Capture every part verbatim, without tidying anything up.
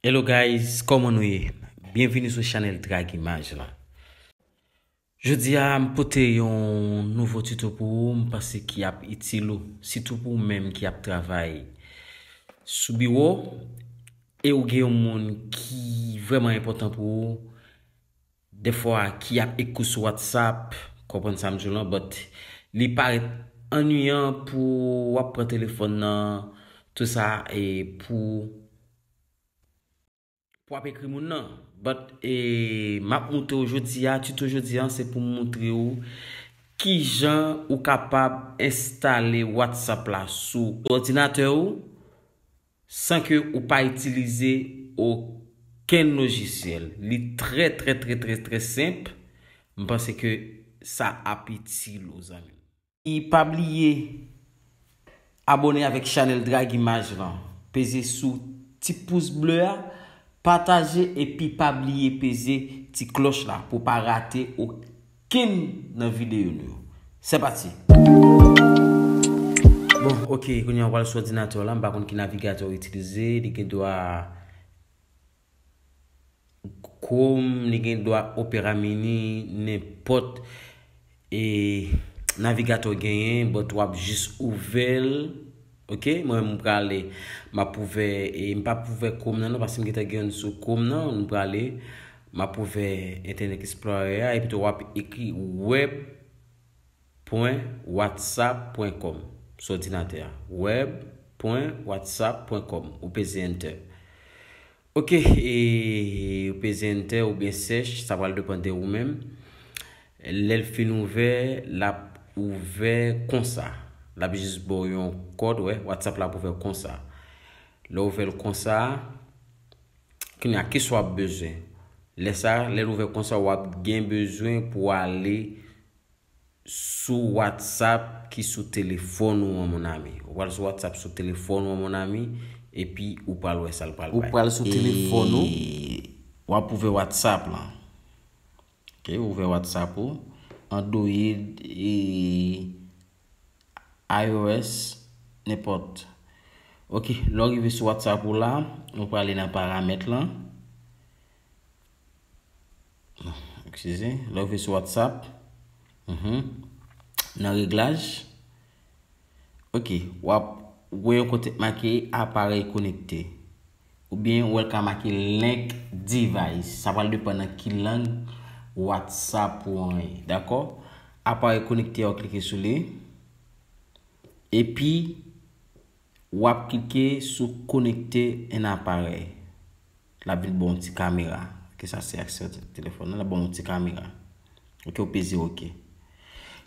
Hello guys, kòman nou ye? Byenvini sou chanèl Drag Imaj la. Jodi a, m pote yon nouvo tuto pou ou, m panse ki ap itil ou, sitou pou ou menm ki ap travay sou biwo, e ou gen yon moun ki vrèman enpòtan pou ou, defwa ki ap ekri w sou WhatsApp, konprann sa m di w lan, but li parèt annuyan pou w ap pran telefòn nan, tou sa, e pou pou w ap ekri moun nan. But, e, m ap montre w jodi a, tuto jodi a, se pou m montre w kijan ou kapab enstale WhatsApp la sou òdinatè ou san ke ou pa itilize okenn lojisyèl. Li trè, trè, trè, trè, trè senp. M panse ke sa ap itil ou, zanmi m. E pa bliye abòne avèk chanèl Drag Imaj lan. Peze sou ti pous ble a, pataje epi pa bliye peze ti klòch la pou w pa rate okenn nan videyo nou yo. Se pati! Bon, ok, kounye a w pral sou òdinatè w la, m pa konn ki navigatè w itilize, li gen dwa Chrome, li gen dwa Opera Mini, nenpòt, e, navigatè w genyen, but w ap jis ouvè l. Ok, mwen menm m prale, m ap ouvè, e, m p ap ouvè Chrome nan non, paske m gentan gen youn sou Chrome nan, m prale, m ap ouvè Internet Explorer a, epi tou w ap ekri web pwen whatsapp pwen com sou òdinatè a. Web pwen whatsapp pwen com, ou peze enter. Ok, e, ou peze enter oubyen search, sa pral depann de ou menm. Lè l fin ouvè, l ap ouvè konsa. L ap jis ba w yon kòd, wè, WhatsApp la ap ouvè konsa. Lè w ouvè l konsa, kounye a, kisa w ap bezwen? Lè sa, lè l ouvè konsa, w ap gen bezwen pou w ale sou WhatsApp ki sou telefòn ou an, mon ami. Ou pral sou WhatsApp sou telefòn ou an, mon ami, epi ou pral wè sa l pral bay. Ou pral sou telefòn ou, w ap ouvè WhatsApp lan. Ok, ouvè WhatsApp ou, Android, e, iOS, nenpòt. Ok, lè w rive sou WhatsApp ou la, ou prale nan paramèt lan. Eskize, lè w rive sou WhatsApp, mhm, nan reglaj, ok, w ap wè yon kote k make aparèy konekte. Oubyen w wè l ka make link device. Sa pral depann nan ki lang WhatsApp ou an ye. Dakò? Aparèy konekte a, w klike sou li. Epi, w ap klike sou connecter un appareil. L ap vin ba w yon ti kamera. Ok, sa se aksè telefòn nan, l ap ba w yon ti kamera. Ok, ou peze ok.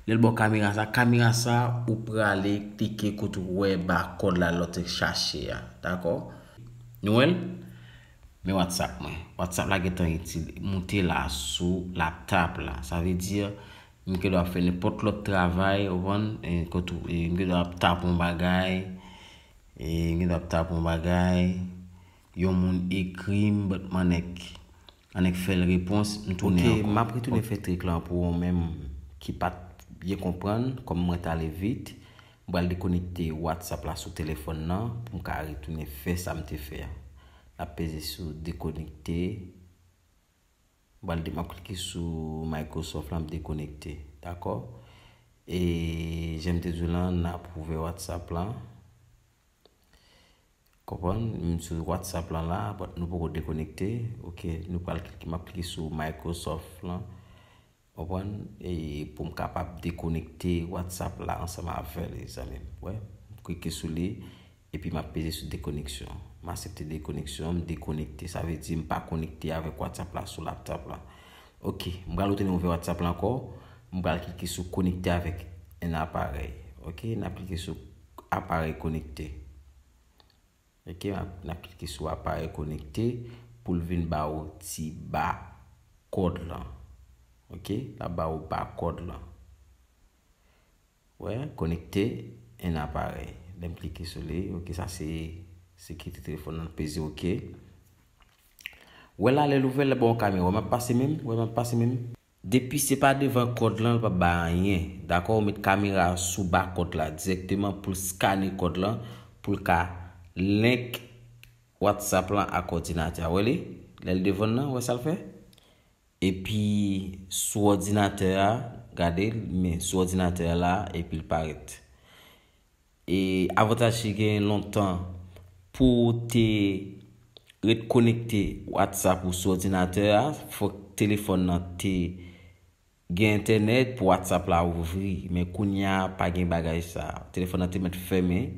Lè l ba w kamera sa, kamera sa, ou prale klike kote ou wè ba kòd la lè w te chache a. Dakò? Nou wè l? Men WhatsApp mwen. WhatsApp la gentan itil, moute la sou laptop la. Sa vle di, m gen dwa ap fè nenpòt lòt travay, ou konprann? E, kote ou, e, m gen dwa ap tape yon bagay, e, m gen dwa ap tape yon bagay, yon moun ekri m, but m annik, annik fè l repons, m tounen ankò. Ok, m ap retounen fè trik lan pou ou menm ki pa t byen konprann, kòm mwen t ale vit. M pral dekonekte WhatsApp la sou telefòn nan pou m ka retounen fè sa m te fè a. N ap peze sou dekonekte. M pral de-, m ap klike sou Microsoft la, m dekonekte. Dakò? E jan m te di w lan, n ap ouvè WhatsApp la. Konprann? M sou WhatsApp lan la, but nou poko dekonekte. Ok, nou pral klike, m ap klike sou Microsoft lan. Konprann? E pou m kapab dekonekte WhatsApp la ansanm avè l, zanmi m. Wè, m klike sou li, epi m ap peze sou dekoneksyon. M aksepte dekoneksyon, m dekonekte. Sa vle di m pa konekte avèk WhatsApp la sou laptop la. Ok, m pral retounen ouvè WhatsApp la ankò. M pral klike sou konekte avèk un appareil. Ok, n ap klike sou aparèy konekte. Ok, n ap, n ap klike sou aparèy konekte pou l vin ba ou ti ba kòd lan. Ok, l ap ba ou ba kòd lan. Wè, connecter un appareil. Lè m klike sou li, ok, sa se sekirite telefòn nan, peze ok. Wè la, lè l ouvè, l ap ba w kamera. Wè m ap pase menm, wè m ap pase menm. Depi se pa devan kòd lan, l p ap bay anyen. Dakò, ou met kamera sou ba kòd la dirèkteman pou l skane kòd lan, pou l ka link WhatsApp lan ak òdinatè a. Wè li? Lè l devan nan, wè sa l fè? Epi sou òdinatè a, gade l, men sou òdinatè a la, epi l parèt. E avantaj ki genyen lontan, pou w te ret konekte WhatsApp ou sou òdinatè a, fòk telefòn nan te gen entènèt pou WhatsApp la ouvri. Men kounye a, pa gen bagay sa. Telefòn nan te mèt fèmen,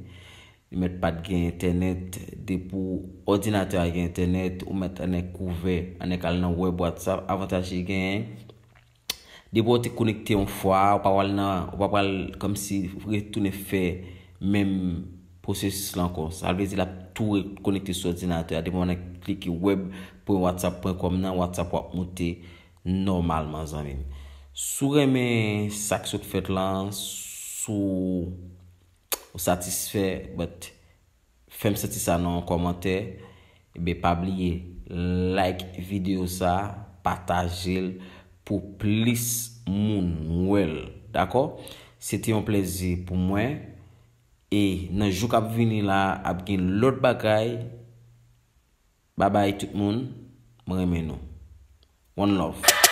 li mèt pa t gen entènèt. Depi w òdinatè a gen entènèt, ou mèt annik ouvè, annik al nan wèb WhatsApp. Avantaj ki genyen, depi w te konekte yon fwa, ou pa pral nan, ou pa pral kòmsi retounen fè menm pwosesis la ankò. Sa vle di l ap tou rekonekte sou òdinatè a. Depi w annik klike wèb pwen whatsapp pwen com nan, WhatsApp w ap moute nòmalman, zanmi m. Si w renmen sa k sot fèt lan, si w satisfè, but fè m santi sa nan yon kòmantè. Ebyen, pa bliye like videyo sa, pataje l pou plis moun wè l. Dakò? Se te yon plezi pou mwen. E nan jou k ap vini la, ap gen lòt bagay. Babay tout moun, mwen renmen nou. One love.